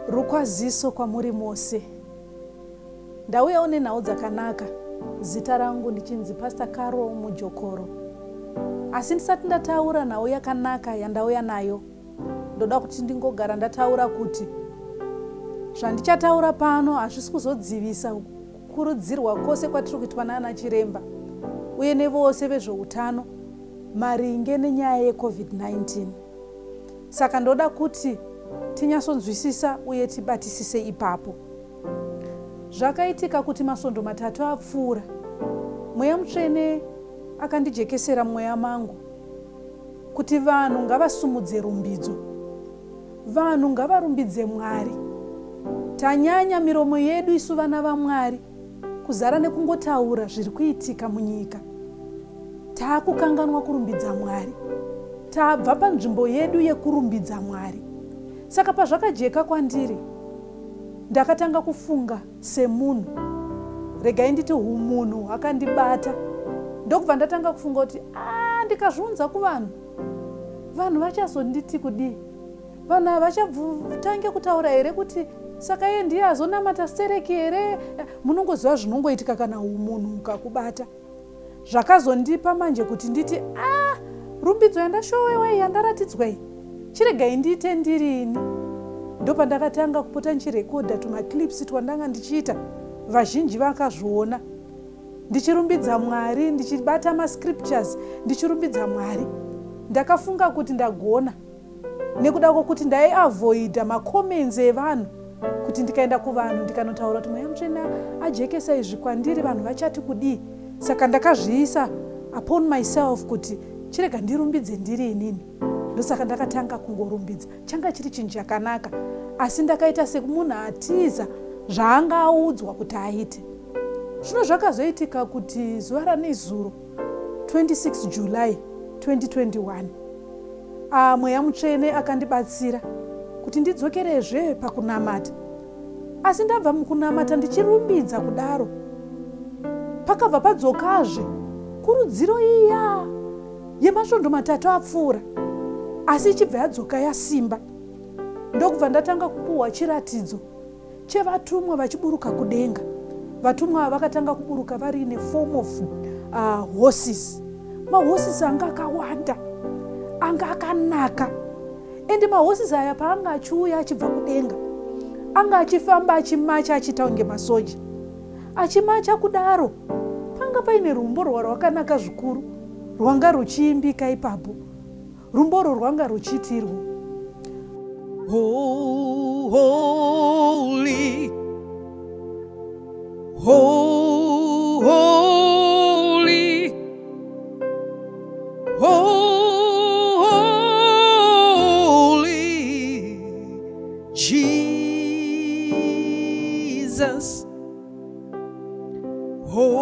Rukwaziso kwamuri mose. Ndauyawo nenhau dzakanaka. Zita rangu ndichinzi Pastor Carol Mujokoro. Asi ndisati ndataura nhau yakanaka yandauya nayo, ndoda kuti ndingogara ndataura kuti zvandichataura pano hazvisi kuzodzivisa kukurudzirwa kwose kwatiri kuitwa naana chiremba uye nevose vezveutano maringe nenyaya yeCovid-19. Saka ndoda kuti tinyasonzwisisa uye tibatisise ipapo. Zvakaitika kuti masvondo matatu apfuura, Mweya Mutsvene akandijekesera mumweya mangu kuti vanhu ngavasumudze rumbidzo. Vanhu ngavarumbidze Mwari. Tanyanya miromo yedu isu vana vaMwari kuzara nekungotaura zviri kuitika munyika. Taakukanganwa kurumbidza Mwari. Tabva panzvimbo yedu yekurumbidza Mwari. Saka pazvakajeka kwandiri, ndakatanga kufunga semunhu. Regai nditi humunhu hwakandibata. Ndokubva ndatanga kufunga kuti ah, ndikazviunza kuvanhu, vanhu vachazonditi kudii? Vanhu ava vachatange kutaura here kuti saka iye ndiye azonamata stereki here? Munongoziva zvinongoitika kana humunhu hukakubata. Zvakazondipa manje kuti nditi ah, rumbidzo yandashowewa iyi yandaratidzwa iyi chiregai ndiite ndirini. Ndopandakatanga kupota ndichirekodha tumaclips twandanga ndichiita, vazhinji vakazviona ndichirumbidza Mwari, ndichibata mascriptures ndichirumbidza Mwari. Ndakafunga kuti ndagona nekuda kwokuti ndaiavoida macomments evanhu, kuti ndikaenda kuvanhu ndikanotaura kuti Mweya Mutsvene ajekesa izvi kwandiri, vanhu vachati kudii. Saka ndakazviisa upon myself kuti chirega ndirumbidze ndiri inini. Ndosaka ndakatanga kungorumbidza. Changa chiri chinhu chakanaka, asi ndakaita sekumunhu atiza zvaanga audzwa kuti aite. Zvino zvakazoitika kuti zuva ranezuro 26 July 2021, Mweya Mutsvene akandibatsira kuti ndidzokerezve pakunamata. Asi ndabva mukunamata ndichirumbidza kudaro, pakabva padzokazve kurudziro iya yemasvondo matatu apfuura, asi ichibva yadzoka yasimba. Ndokubva ndatanga kupuhwa chiratidzo chevatumwa vachiburuka kudenga. Vatumwa ava vakatanga kuburuka vari in a form of horses. Mahorses anga akawanda, anga akanaka. Ende mahorses aya paanga achiuya achibva kudenga, anga achifamba achimacha achiita kunge masoja. Achimacha kudaro, panga paine rumbo rwakanaka zvikuru rwanga ruchiimbika ipapo. Rumbo urwu rwanga ruchiitirwo. Holy, holy, holy Jesus. Holy,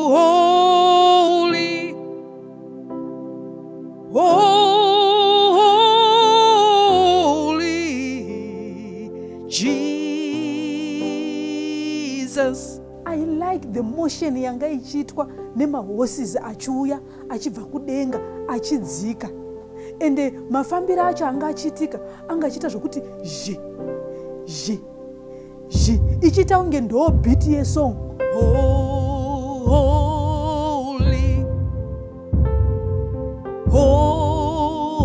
holy, holy Jesus. I like the motion yanga ichiitwa nemahorses achiuya achibva kudenga achidzika, ende mafambiro acho anga achiitika anga achiita zvokuti zhi zhi zhi, ichiita kunge ndo beat yesong. Holy, holy,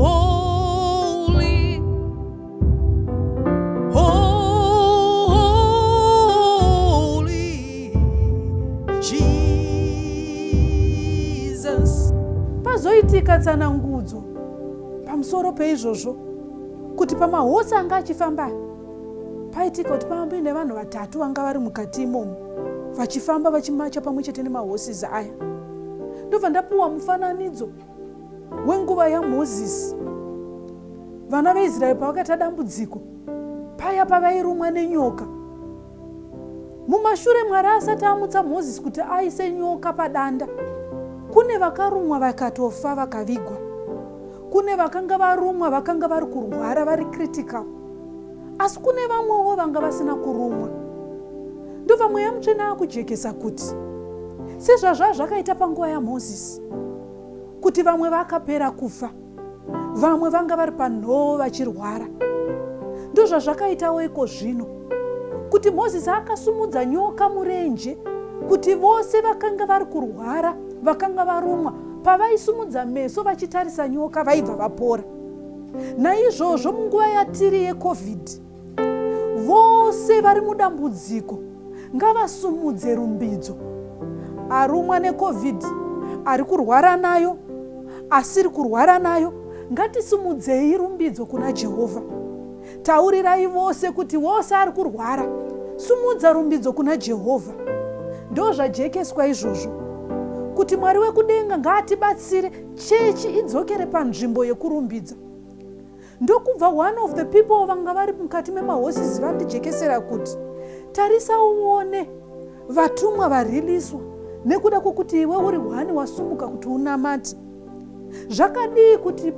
holy Jesus. Pazoitika tsanangudzo pamusoro peizvozvo kuti pamahosi anga achifamba paitika kuti pambe nevanhu vatatu vanga vari mukati imomo vachifamba vachimacha pamwe chete nemahorses aya. Ndobva ndapuwa mufananidzo wenguva yaMozisi, vana veIsraeri pavakaita dambudziko paya pavairumwa nenyoka. Mumashure Mwari asati amutsa Mozisi kuti aise nyoka padanda, kune vakarumwa vakatofa vakavigwa, kune vakanga varumwa vakanga vari kurwara vari critical, asi kune vamwewo vanga vasina kurumwa. Ndobva Mweya Mutsvene akujekesa kuti sezvazva zvakaita panguva yaMozisi, Kuti vamwe vakapera kufa, vamwe vanga vari panhoo vachirwara. Ndozvazvakaitawo iko zvino, kuti Mozisi akasumudza nyoka murenje kuti vose vakanga vari kurwara, vakanga varumwa, pavaisumudza meso vachitarisa nyoka vaibva vapora. Naizvozvo munguva yatiri yeCovid, vose vari mudambudziko ngavasumudze rumbidzo. Arumwa neCovid, ari kurwara nayo, asiri kurwara nayo, ngatisumudzei rumbidzo kuna Jehovha. Taurirai vose kuti wose ari kurwara, sumudza rumbidzo kuna Jehovha. Ndozvajekeswa izvozvo kuti Mwari wekudenga ngaatibatsire chechi idzokere panzvimbo yekurumbidza. Ndokubva one of the people vanga vari mukati memahosisi vandijekesera kuti tarisa uone vatumwa variliswa nekuda kwokuti iwe uri one wasumuka kuti unamate. Zvakadii kuti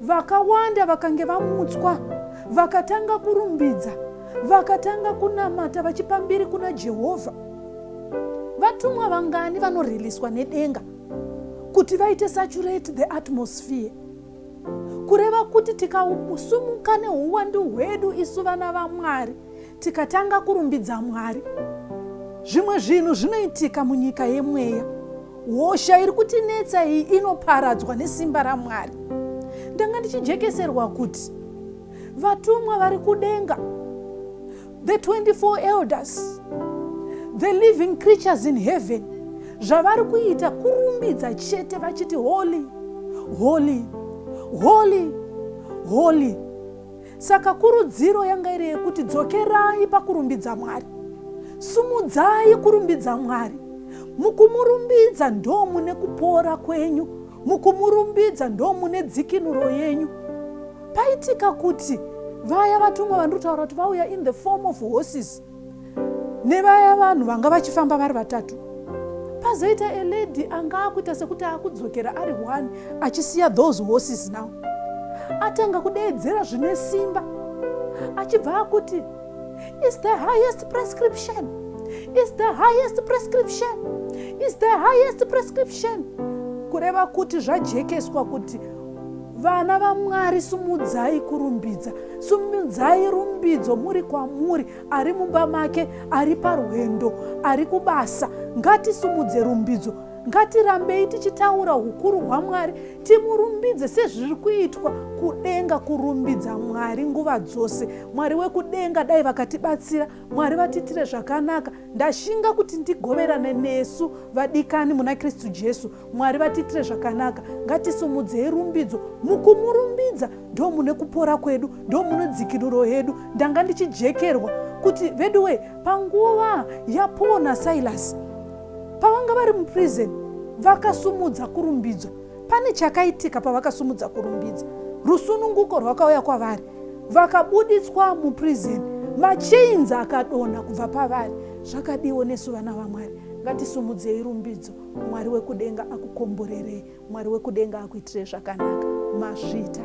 vakawanda vakange vamutswa vakatanga kurumbidza, vakatanga kunamata vachipa mbiri kuna Jehovha? Vatumwa vangani vanoriliswa nedenga kuti vaite saturate the atmosphere? Kureva kuti tikasumuka neuwandu hwedu isu vana vaMwari tikatanga kurumbidza Mwari, zvimwe zvinhu zvinoitika munyika yemweya. Hosha iri kutinetsa iyi inoparadzwa nesimba raMwari. Ndanga ndichijekeserwa kuti vatumwa vari kudenga, the 24 elders, the living creatures in heaven, zvavari kuita kurumbidza chete vachiti holy, holy, holy, holy. Saka kurudziro yanga iri yekuti dzokerai pakurumbidza Mwari, sumudzai kurumbidza Mwari. Mukumurumbidza ndo mune kupora kwenyu, mukumurumbidza ndo mune dzikinuro yenyu. Paitika kuti vaya vatumwa vandikutaura kuti vauya in the form of horses nevaya vanhu vanga vachifamba vari vatatu, pazoita a lady anga akuita sekuti akudzokera ari one achisiya those horses. Now atanga kudeedzera zvine simba achibva akuti, "Is the highest prescription, is the highest prescription, is the highest prescription." Kureva kuti zvajekeswa kuti vana vaMwari, sumudzai kurumbidza, sumudzai rumbidzo muri kwamuri, ari mumba make, ari parwendo, ari kubasa, ngatisumudze rumbidzo. Ngatirambei tichitaura ukuru hwaMwari, timurumbidze sezviri kuitwa kudenga, kurumbidza Mwari nguva dzose. Mwari wekudenga dai vakatibatsira, Mwari vatiitire zvakanaka. Ndashinga kuti ndigoverane nesu vadikani muna Kristu Jesu. Mwari vatiitire zvakanaka. Ngatisumudzei rumbidzo. Mukumurumbidza ndo mune kupora kwedu, ndo mune dzikinuro yedu. Ndanga ndichijekerwa kuti veduwe, panguva yaPaul naSilas pavanga vari muprison, vakasumudza kurumbidzwa. Pane chakaitika pavakasumudza kurumbidza, rusununguko rwakauya kwavari, vakabuditswa muprison, machains akadonha kubva pavari. Zvakadiwo nesu vana vaMwari, ngatisumudzei rumbidzo. Mwari wekudenga akukomborerei, Mwari wekudenga akuitire zvakanaka. Mazvita.